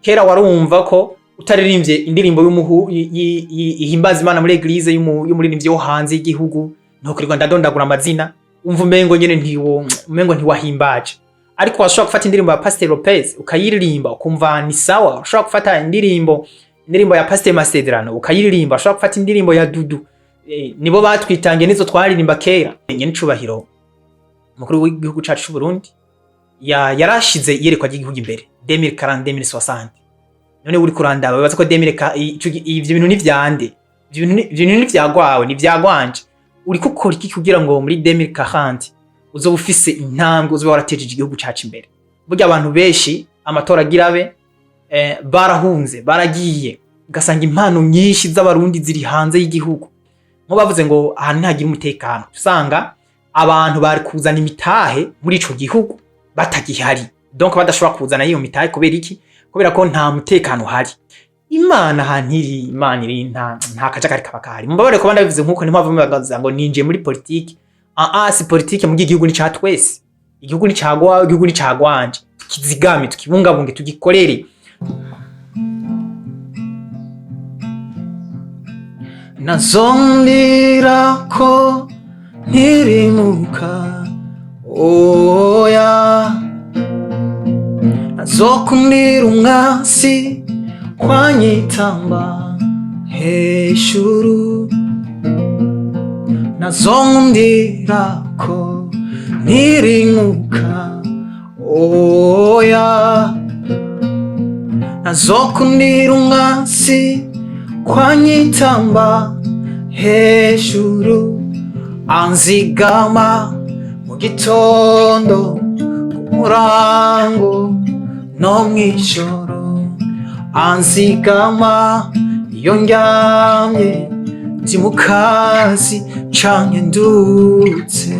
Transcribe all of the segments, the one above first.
Kera warumva ko utaririmbye indirimbo y'umuhu ihimbaza Imana muri église y'umuririmbyi wo hanze y'igihugu, ntokirirwa ndadondagura amazina, umva umengo nyene ntiwo umengo ntiwahimbaje. Ariko washobora gufata indirimbo ya Pastor Lopez ukayiririmba, ukumva ni sawa. Ushobora gufata indirimbo ya Pastor Masezerano ukayiririmba, ushobora gufata indirimbo ya Dudu, nibo batwitangiye, nizo twaririmba kera. Nyene icubahiro umukuru w'igihugu cacu c'u Burundi yarashize iyerekwa ry'igihugu imbere 2040, 2060. None uri kurandaba bibaza ko 2000 ivyo bintu ni vyande? Ivyo bintu ni vyagwawe, ni vyagwanje. Uriko ukora iki kugira ngo muri 2040 uzoba ufise intambwe, uzoba waratejeje igihugu cacu imbere? Burya abantu benshi amatora agira abe, barahunze, baragiye, ugasanga impano nyinshi z'Abarundi ziri hanze y'igihugu. Nko bavuze ngo ahantu ntagira umutekano, usanga abantu bari kuzana imitahe muri ico gihugu batagihari, donc badashobora kuzana iyo mitahe. Kubera iki? Kubera ko nta mutekano uhari. Imana ahantu iri, Imana iri, nta kajagari kaba kahari. Mumbabarire kuba ndabivuze nkuko, niyo mpamvu mubaza ngo ninjiye muri politiki. Ah ah, si politiki, mu gihugu ni ca twese, igihugu ni cagwawe, igihugu ni cagwanje. Tukizigame, tukibungabunge, tugikorere. Nazondira ko ntirimuka, oya, nazokundira umwasi kwanyitamba hejuru, nazonkundira ko ntirimuka, oya, nazokundira umwasi kwanyitamba hejuru. Anzigama mu gitondo, ku murango no mw'ijoro, anzigama iyo ndyamye, ndi mu kazi canke ndutse,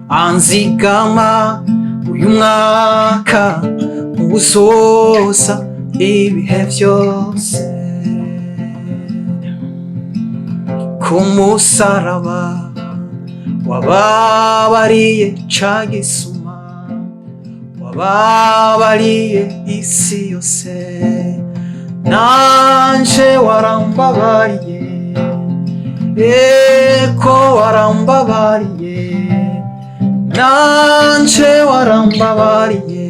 anzigama uyu mwaka ubusosa ibihe vyose. Ku musaraba wababariye ca gisuma, wababariye isi yose, nanje warambabariye, eko warambabariye, nanje warambabariye,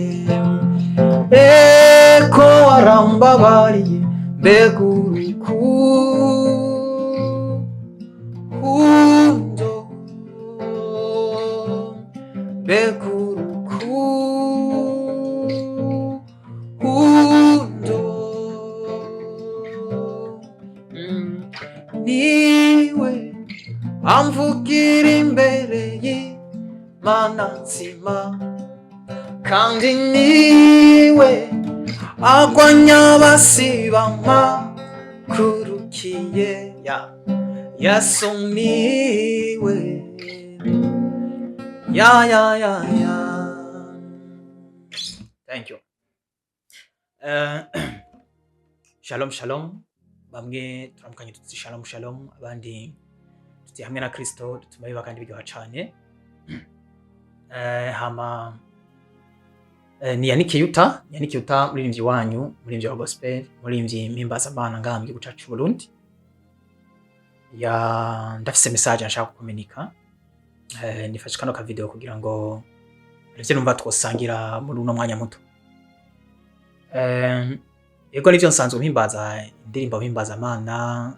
eko warambabariye. Mbega urukundo, mbega urukundo! Niwe amvugira imbere y'Imana nzima, kandi niwe agwanya abasibama kurukiye ya Yesu, niwe ya ya ya ya. Thank you. Shalom shalom. Bamwe turamukanye tuti shalom shalom, abandi tuti hamwe na Kristo, dutuma biba kandi biryoha cane. Hama ni Yannick Yuta, Yannick Yuta, muririmbyi wanyu, muririmbyi wa gospel, muririmbyi mpimbazamana ngaha mu gihugu cacu c'u Burundi. Ya, ndafise message nshaka kukominika. Nifashe kano ka video kugira ngo ivyo numva twosangira muri uno mwanya muto. Yego, nivyo, nsanzwe mpimbaza indirimbo mpimbazamana,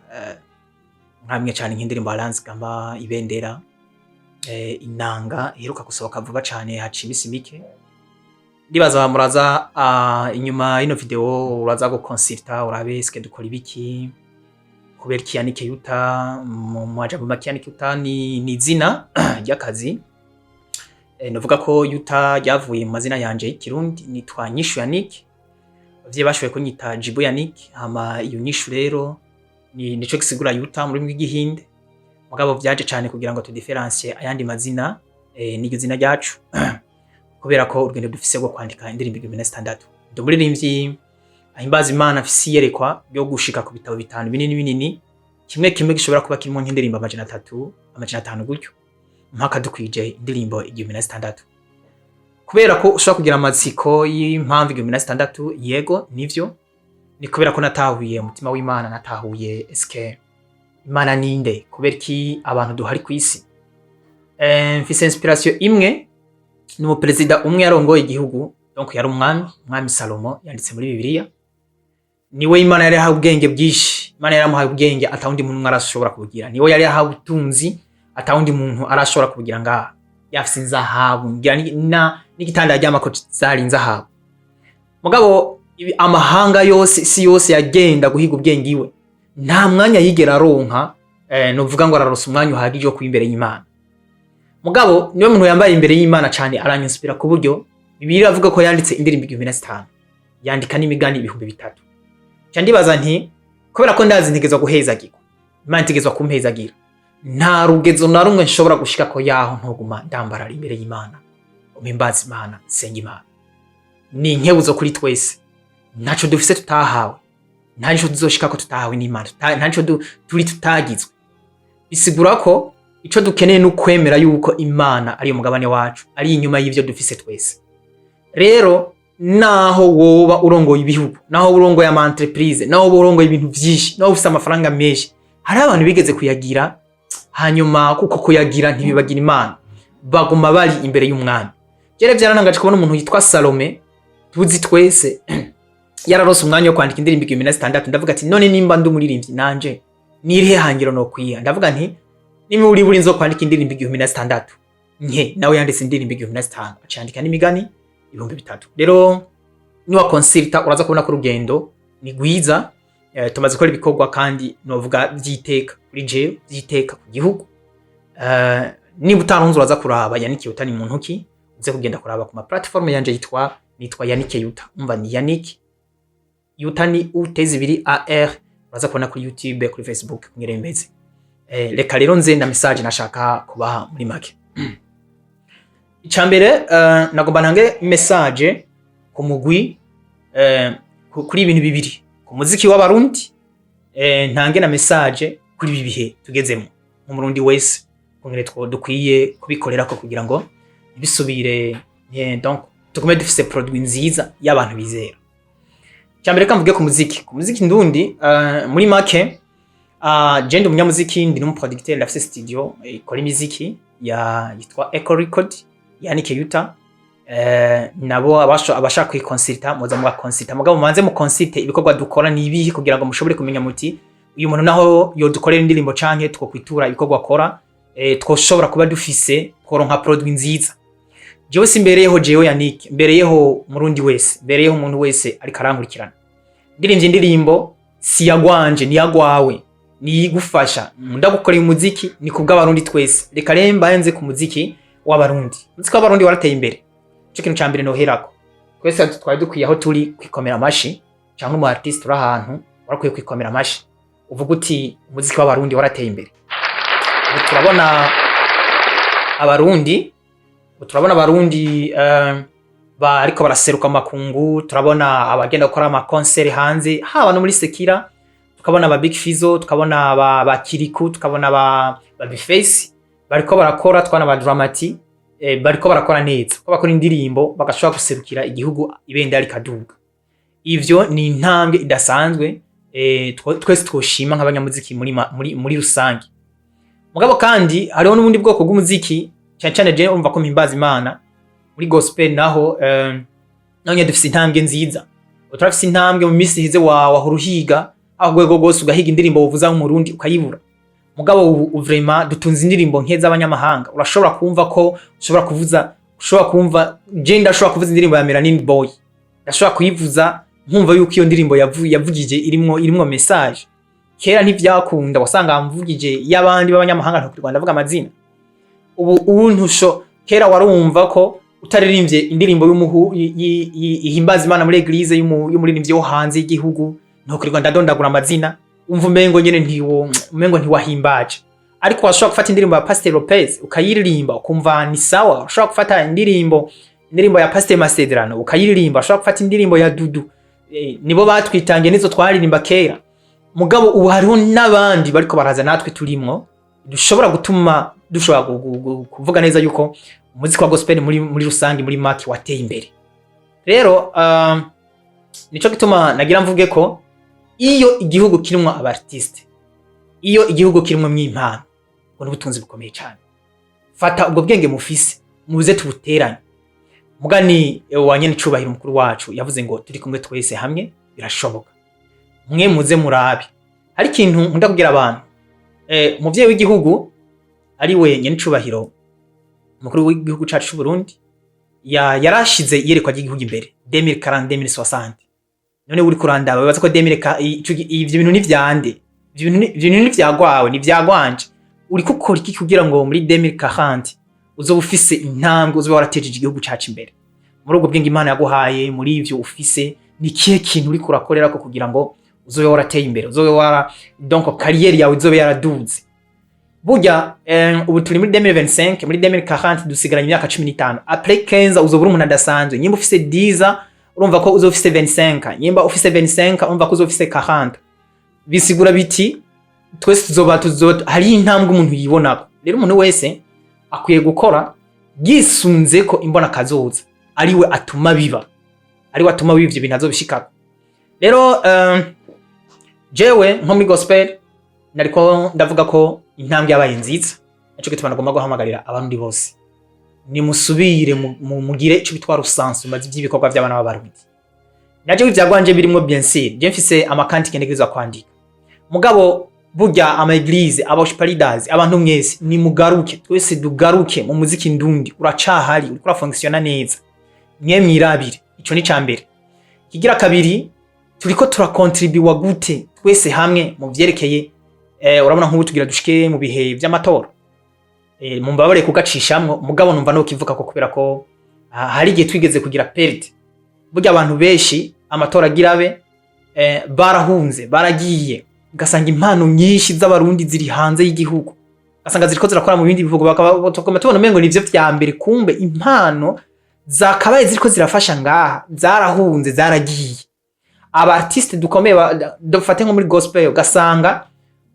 nkamwe cane nk'indirimbo Aranzigama, Ibendera, Inanga iheruka gusohoka vuba cane, haciye imisi mike. Ndibaza muraza inyuma y'ino video uraza gukonsulta urabe eske dukora ibiki, kubera iki Yannick Yuta. Mu majambo make, Yannick Yuta ni izina ry'akazi. Novuga ko Yuta ryavuye mu mazina yanje y'ikirundi, nitwa Nyishu Yannick. Abavyeyi bashoboye kunyita Jibu Yannick, hama iyo Nyishu rero ni nico gisigura Yuta mu rurimi rw'Igihinde. Mugabo vyaje cane kugira ngo tudiferansie ayandi mazina, n'iryo zina ryacu, kubera ko urugendo dufise rwo kwandika indirimbo 1006. Ndi umuririmbyi ahimbaza Imana, afise iyerekwa ryo gushika ku bitabo bitanu binini binini, kimwe kimwe gishobora kuba kirimo nk'indirimbo 300, 500 gutyo, mpaka dukwije indirimbo 1006. Kubera ko ushobora kugira amatsiko y'impamvu 1006, yego nivyo. Ni kubera ko natahuye umutima w'Imana, natahuye eske Imana ninde, kubera iki abantu duhari ku isi. Mfise inspiration imwe, ni umuperezida umwe yarongoye igihugu, donc yari umwami, umwami Salomo yanditse muri Bibiliya. Niwe Imana yari yahawe ubwenge bwinshi. Imana yari yamuhaye ubwenge atawundi muntu umwe arashobora kubugira. Niwe yari yahawe ubutunzi atawundi muntu arashobora kubugira. Ngaha yafise inzahabu, ngira n'igitanda yaryamako zari inzahabu. Mugabo amahanga yose, isi yose yagenda guhiga ubwenge iwe. Nta mwanya yigera aronka, novuga ngo araronsa umwanya uhagije wo kuba imbere y'Imana. Mugabo niwe muntu yambaye imbere y'Imana cane, aranyinspira ku buryo Bibiliya iravuga ko yanditse indirimbo 1005, yandika n'imigani 3000. Nca ndibaza nti kubera ko ndazi ntegezwa guhezagirwa, Imana itegezwa kumpezagira, nta rugezo na rumwe nshobora gushikako yaho ntoguma ndambarara imbere y'Imana, mpimbaza Imana, nsenga Imana. Ni inkebuzo kuri twese. Ntaco dufise tutahawe, nta nico tuzoshikako tutahawe n'Imana, nta nico turi tutagizwe. Bisigura ko ico dukeneye ni ukwemera yuko Imana ari umugabane wacu, ari inyuma y'ivyo dufise twese. Rero naho woba urongoye ibihugu, naho urongoye ama entreprise, naho woba urongoye ibintu vyinshi, naho ufise amafaranga menshi, hari abantu bigeze kuyagira, hanyuma kuko kuyagira ntibibagira Imana, baguma bari imbere y'umwami. Jere vyarantangaje kubona umuntu yitwa Salome tuzi twese yararose umwanya wo kwandika indirimbo 1006. Ndavuga ati none nimba ndi umuririmbyi nanje, nirihe hangiro no kwiha? Ndavuga nti nimba uri buri nzo kwandika indirimbo 1006, nke nawe yanditse indirimbo 1005, acandika n'imigani 3000. Rero niwa consulta uraza kubona ko urugendo ni rwiza. Tumaze gukora ibikorwa kandi novuga vy'iteka kuri jewe, vy'iteka ku gihugu. Niba utarunze uraza kuraba Yannick Yuta ni muntu ki, uze kugenda kuraba ku ma platform yanje, nitwa Yannick Yuta. Umva, ni Yannick Yuta, ni U T zibiri A R. Uraza kubona kuri YouTube, kuri Facebook mwirembeze. Reka rero nze na message nashaka kubaha muri make. Icambere, nagomba ntange message ku mugwi, kuri ibintu bibiri: ku muziki w'Abarundi, ntange na message kuri ibi bihe tugezemo nk'Umurundi wese, kungene two dukwiye kubikorerako kugira ngo ntibisubire, donc tugume dufise produit nziza y'abantu bizera. Icambere, reka mvuge ku muziki ndundi. Muri make, je ndi umunyamuziki, ndi n'umuproducteur, ndafise studio ikora imiziki ya yitwa Echo Record Yannick Yuta. Nabo abashaka kuyikonsulta muza mugakonsulta, mugabo mubanze mukonsulte ibikorwa dukora ni ibihe, kugira ngo mushobore kumenya muti uyu muntu naho yodukorera indirimbo canke twokwitura ibikorwa akora, twoshobora kuba dufise tworonka produit nziza. Jewe simbereyeho jewe Yannick, mbereyeho Umurundi wese, mbereyeho umuntu wese ariko arankurikirana. Ndirimbye indirimbo si yagwanje, ni yagwawe, niyigufasha. Ndagukoreye umuziki ni kubw'Abarundi twese. Reka rero mbanze ku muziki w'Abarundi. Umuziki w'Abarundi warateye imbere. Ico kintu ca mbere noherako, twese twari dukwiye aho turi kwikomera amashi, cyangwa umu artiste uri ahantu warakwiye kwikomera amashi, uvuga uti umuziki w'Abarundi warateye imbere. Ubu turabona Abarundi, ubu turabona Abarundi bariko baraseruka amakungu, turabona abagenda gukora ama concert hanze, haba no muri secular, tukabona aba Big Fizzo, tukabona ba Kiriku, tukabona ba Bface bariko barakora, tukabona ba Dramati, bariko barakora neza ko bakora indirimbo bagashobora guserukira igihugu, ibendera rikaduga. Ivyo ni intambwe idasanzwe, twese twoshima nk'abanyamuziki muri rusange. Mugabo kandi hariho n'ubundi bwoko bw'umuziki, cyane cyane je urumva ko mpimbaza Imana muri gospel. Naho naho nyene dufise intambwe nziza. Ubu turafise intambwe. Mu minsi iheze wa wahora uhiga aho rwego rwose ugahiga indirimbo wovuza nk'Umurundi ukayibura. Mugabo ubu vraiment dutunze indirimbo nke z'abanyamahanga. Urashobora kumva ko ushobora kuvuza, ushobora kumva, je ndashobora kuvuza indirimbo ya Melanin Boy, ndashobora kuyivuza nkumva yuko iyo ndirimbo yavugije irimwo message. Kera ntivyakunda, wasanga mvugije y'abandi b'abanyamahanga, ntukwirwa ndavuga amazina. Ubu ntusho kera warumva ko utaririmbye indirimbo y'umuhu ihimbaza Imana muri église y'umuririmbyi wo hanze y'igihugu, ntukwirwa ndadondagura amazina, umva umengo nyene ntiwo umengo ntiwahimbaje. Ariko washobora gufata indirimbo ya Pastor Lopez ukayiririmba ukumva ni sawa, ushobora gufata indirimbo ya Pastor Masezerano ukayiririmba, ushobora gufata indirimbo ya Dudu, nibo batwitangiye, nizo twaririmba kera. Mugabo ubu hariho n'abandi bariko baraza natwe turimwo, dushobora gutuma dushobora kuvuga neza yuko umuziki wa gospel muri rusange, muri make, wateye imbere. Rero nico gituma nagira mvuge ko Iyo igihugu kirimwo aba artiste, iyo igihugu kirimwo mw'impano, ubwo n'ubutunzi bukomeye cyane. Fata ubwo bwenge mufise, muze tubuteranye. Mugani wa nyene icubahiro umukuru wacu yavuze ngo turi kumwe twese hamwe birashoboka. Mwe muze murabe. Hari ikintu nkunda kubwira abantu. Umuvyeyi w'igihugu ari we nyene icubahiro umukuru w'igihugu cacu c'u Burundi yarashize iyerekwa ry'igihugu imbere 2040, 2060. None uri kurandaba, wibaza ko 2000 ivyo bintu ni vyande? Ivyo bintu ni vyagwawe, ni vyagwanje? Uriko ukora iki kugira ngo muri 2040 uzoba ufise intambwe, uzoba waratejeje igihugu cacu imbere muri ubwo bwenge Imana yaguhaye, muri ivyo ufise? Ni ikihe kintu uriko urakorerako kugira ngo uzobe warateye imbere, uzobe wara donc carrière yawe izobe yaraduze? Burya ubu turi muri 2025, muri 2040 dusigaranye imyaka 15. Après 15 uzoba uri umuntu adasanzwe. Nyimba ufise 10, urumva ko uzoba ufise 25. Nyimba ufise 25, urumva ko uzoba ufise 40. Bisigura biti twese tuzoba hari intambwe umuntu yibonako. Rero umuntu wese akwiye gukora yisunze ko imbona kazoza ariwe atuma biba, ariwe atuma biba ivyo bintu azobishikako. Rero jewe nko muri gospel nariko ndavuga ko intambwe yabaye nziza. Nico gituma nagomba guhamagarira abarundi bose, nimusubire mugire ico bitwa recensement vy'ibikorwa vy'abana b'Abarundi. Naje ivyagwanje birimwo, bien sûr, je mfise ama cantiques ntegerezwa kwandika. Mugabo burya ama église, aba worship leaders, abantu mwese nimugaruke, twese dugaruke mu muziki ndundi. Uracahari, uriko urafonctionna neza, mwe mwirabire. Ico ni cambere. Kigira kabiri, turiko turakontribuwa gute twese hamwe mu vyerekeye urabona nk'ubu tugira dushike mu bihe vy'amatora. Mumbabare kugacishamwo, mugabo numva no kivuga ko kubera ko hari igihe twigeze kugira perte. Burya abantu benshi amatora agira abe barahunze, baragiye, ugasanga impano nyinshi z'Abarundi ziri hanze y'igihugu, ugasanga ziriko zirakora mu bindi bihugu, bakaba tukaba tubona umengo nivyo vya mbere, kumbe impano zakabaye ziriko zirafasha ngaha zarahunze, zaragiye. Aba artiste dukomeye dufate nko muri gospel, ugasanga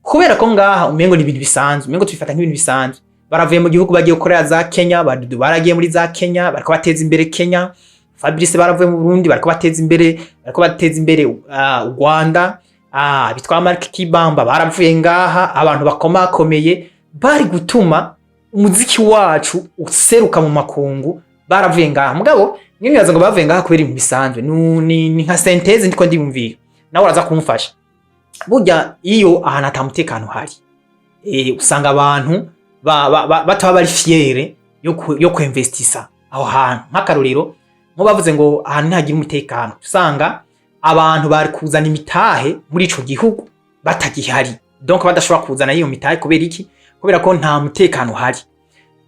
kubera ko ngaha umengo ni ibintu bisanzwe, umengo tubifata nk'ibintu bisanzwe, baravuye mu gihugu bagiye gukorera za Kenya. Badudu baragiye muri za Kenya, bariko bateza imbere Kenya. Fabrice baravuye mu Burundi, bariko bateza imbere, bariko bateza imbere Rwanda. Bitwa Mark Kibamba baravuye ngaha, abantu bakomakomeye bari gutuma umuziki wacu useruka mu makungu baravuye ngaha. Mugabo nibaza ngo bavuye ngaha kubera ibintu bisanzwe. Ni nka synthèse ndiko ndiyumvira, nawe uraza kumfasha. Burya iyo ahantu ata mutekano hari, usanga abantu bataba bari fiers yo kwinvestisa aho hantu. Nk'akarorero, nko bavuze ngo ahantu ntihagira umutekano, usanga abantu bari kuzana imitahe muri ico gihugu batagihari, donc badashobora kuzana iyo mitahe. Kubera iki? Kubera ko nta mutekano uhari.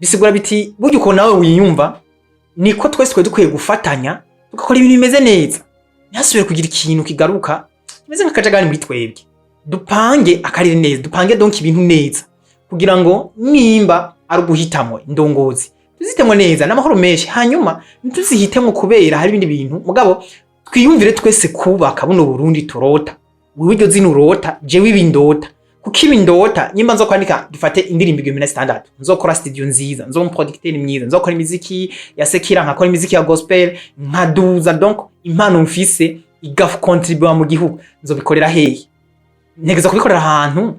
Bisigura biti burya uko nawe wiyumva niko twese twari dukwiye gufatanya, tugakora ibintu bimeze neza, ntihasubire kugira ikintu kigaruka kimeze nk'akajagari muri twebwe. Dupange akarere neza, dupange donc ibintu neza, kugira ngo nimba ari uguhitamwo indongozi tuzitemwo neza n'amahoro menshi, hanyuma ntituzihitemwo kubera hari ibindi bintu. Mugabo twiyumvire twese kubaka buno Burundi turota. Wewe iryo zina urota, jewe ibi ndota, kuko ibi ndota nyimba nzo kwandika, dufate indirimbo 1006, nzokora studio nziza, nzoba umuproducteur mwiza, nzokora imiziki ya séculaire, nkakora imiziki ya gospel, nkaduza donc impano mfise igakontribuwa mu gihugu, nzobikorera hehe? Ntegeza kubikorera ahantu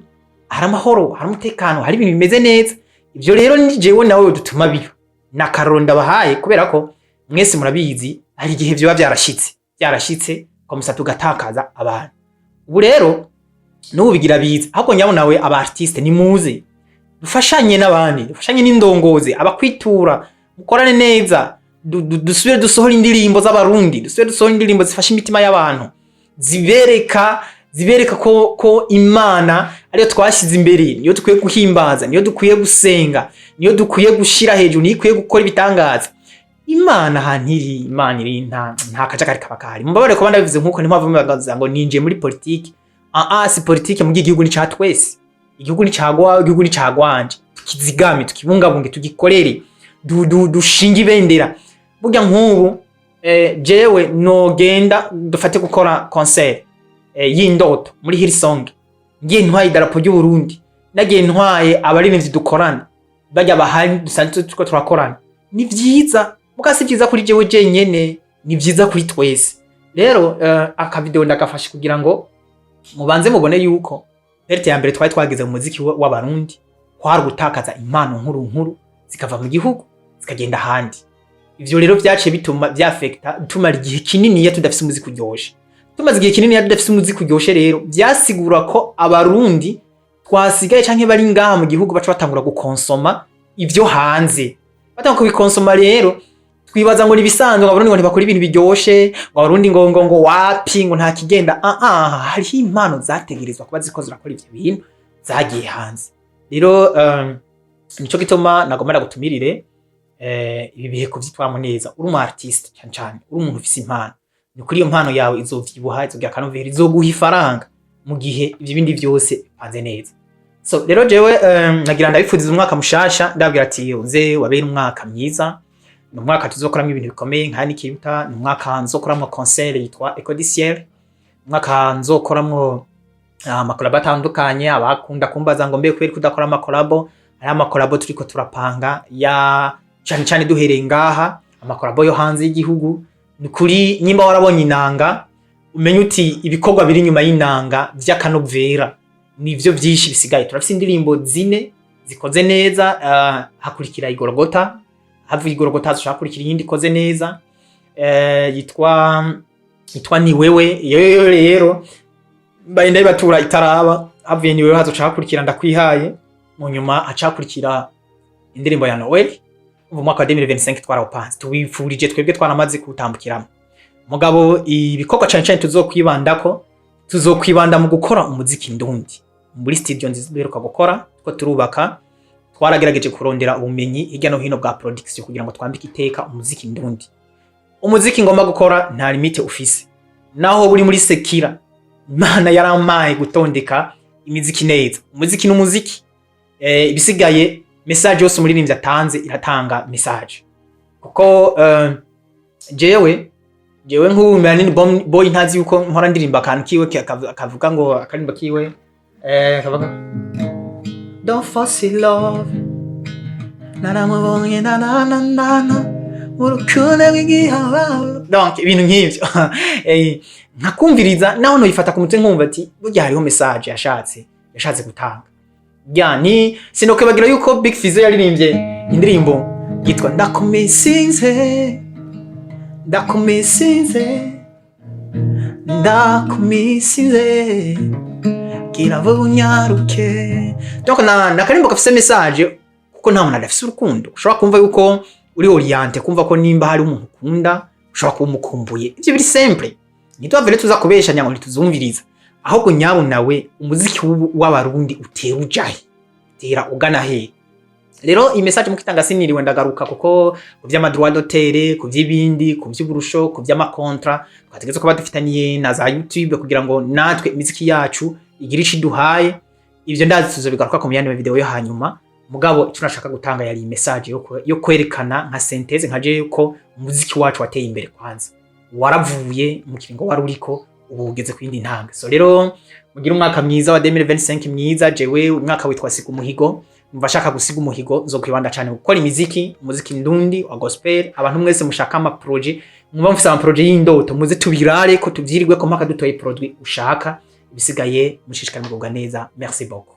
hari amahoro, hari umutekano, hari ibintu bimeze neza. Ivyo rero ni jewe nawe dutuma biba. Nakaroro ndabahaye kubera ko mwese murabizi, hari igihe vyoba vyarashitse comme ça tugatakaza abantu. Ubu rero n'ubu bigira biza. Ahubwo nyabo nawe aba artiste, nimuze dufashanye n'abandi, dufashanye n'indongozi, abakwitura, mukorane neza, dusubire dusohore indirimbo z'Abarundi, dusubire dusohore indirimbo zifasha imitima y'abantu, zibereka ko Imana ariyo twashyize imbere, niyo dukwiye guhimbaza, niyo dukwiye gusenga, niyo dukwiye gushira hejuru, niyo ikwiye gukora ibitangaza. Imana ahantu iri, Imana iri, nta kajagari kaba kahari. Mubabare kuba ndabivuze nkuko, ntimpamvu mubaza ngo ninjiye muri politiki. Ah, si politiki mu gihugu, ni ca twese. Igihugu ni cagwawe, igihugu ni cagwanje. Tukizigame, tukibungabunge, tugikorere, dushinge ibendera. Burya nk'ubu jewe nogenda dufate gukora concert y'indoto muri Hillsong, ngiye ntwaye idarapo ry'u Burundi, nagiye ntwaye abaririmbyi dukorana, bajya bahari dusanzwe turiko turakorana, ni vyiza. Muga si vyiza kuri jewe jenyene, ni vyiza kuri twese. Rero aka video ndagafashe kugira ngo Mubanze mubone yuko perte ya mbere twari twagize mu muziki w'Abarundi kwari gutakaza impano nkuru nkuru, zikava mu gihugu zikagenda ahandi. Ivyo rero vyaciye bituma vyaffecta, tumara igihe kininiya tudafise umuziki uryoshe. Tumaze igihe kininiya tudafise umuziki uryoshe rero, vyasigura ko Abarundi twasigaye canke bari ngaha mu gihugu baca batangura gukonsoma ivyo hanze. Batangura kubikonsoma rero, twibaza ngo nibisanzwe, ngo Abarundi ngo ntibakora ibintu biryoshe, ngo Abarundi ngo wapi, ngo nta kigenda. Ah ah, hariho impano zategerezwa kuba ziko zirakora ivyo bintu zagiye hanze. Rero nico gituma nagomba gutumirire ibi bihe kuvyitwaramo neza. Uri umu artiste, cyane cyane uri umuntu ufise impano, ni kuri iyo mpano yawe izovyibuha, izogira akanovera, izoguha ifaranga mu gihe ivyo bindi vyose bipanze neza. So rero jewe nagira ndabifuriza umwaka mushasha, ndabwira ati uze wabere umwaka mwiza. Ni umwaka tuzokoramwo ibintu bikomeye nka Nikibuta, ni umwaka nzokoramwo concert yitwa Echo du Ciel, umwaka nzokoramwo amakolabo atandukanye. Abakunda kumbaza ngo mbe kubera kudakora amakolabo, hari amakolabo turiko turapanga ya cane cane duhereye ngaha, amakolabo yo hanze y'igihugu. Ni kuri nyimba warabonye inanga, umenye uti ibikorwa biri inyuma y'inanga vy'akanovera nivyo vyinshi bisigaye. Turafise indirimbo zine zikoze neza, hakurikira Igorogota, havuye Igorogota hakurikira iyindi ikoze neza yitwa Ni Wewe. Iyo rero mbaye ndayibatura itaraba. Havuye Ni Wewe hazoca hakurikira Ndakwihaye, mu nyuma hacakurikira indirimbo ya Noel. Mu mwaka wa 2025 twarawupanze, tuwifurije twebwe twaramaze kuwutambukiramo. Mugabo ibikorwa cane cane tuzokwibandako, tuzokwibanda mu gukora umuziki ndundi muri studio nziza duheruka gukora ko turubaka. Twaragerageje kurondera ubumenyi hirya no hino bwa production kugira ngo twambike iteka umuziki ndundi. Umuziki ngomba gukora nta limite ufise, naho buri muri séculaire. Imana yarampaye gutondeka imiziki neza. Umuziki n'umuziki, ibisigaye message yose umuririmbyi atanze iratanga message, kuko jewe nk'ubu Melanin Boy ntazi yuko mpora ndirimba akantu kiwe kavuga ngo akarimba kiwe kavuga "Don't force love", naramubonye na na na na na urukundo rw'igihababa, donc ibintu nk'ivyo. Nkakumviriza naho noyifata ku mutwe, nkumva ati burya hariho message yashatse gutanga. Ya ni sinokwibagira yuko Big Fizzo yaririmbye indirimbo yitwa "Ndakumisinze, ndakumisinze, ndakumisinze, gira vuba unyaruke". Donc na nakarimbo gafise message, kuko nta muntu adafise urukundo. Ushobora kumva yuko uri orienté, kumva ko nimba hari umuntu ukunda ushobora kuba umukumbuye. Ivyo biri simple, ntituhavere tuza kubeshanya ngo ntituzumviriza. Ahubwo nyabo nawe umuziki w'Abarundi utera ujahe, utera ugana he? Rero iyi message mukitanga siniriwe ndagaruka, kuko ku vy'ama droit d'auteur, ku vy'ibindi, ku vy'uburusho, ku vy'ama contrat twategetse kuba dufitaniye na za YouTube kugira ngo natwe imiziki yacu igire ico iduhaye, ivyo ndazi tuzobigaruka ku yandi video yo hanyuma. Mugabo icyo nashaka gutanga yari iyi message yo kwerekana nka synthèse nka je ko umuziki wacu wateye imbere. Kwanza waravuye mu kiringo wari uriko, ubu ugeze ku yindi ntambwe. So rero mugire umwaka mwiza wa 2025 mwiza. Jewe umwaka witwa Siga Umuhigo, mva ashaka gusiga umuhigo, nzokwibanda cyane gukora imiziki, umuziki ndundi wa gospel. Abantu mwese mushaka ama projet, mwumva mufise ama projet y'indoto, muze tubirare ko tuvyirirwe ko mpaka dutoye produit ushaka. Ibisigaye mushishikare mugubwa neza. Merci beaucoup.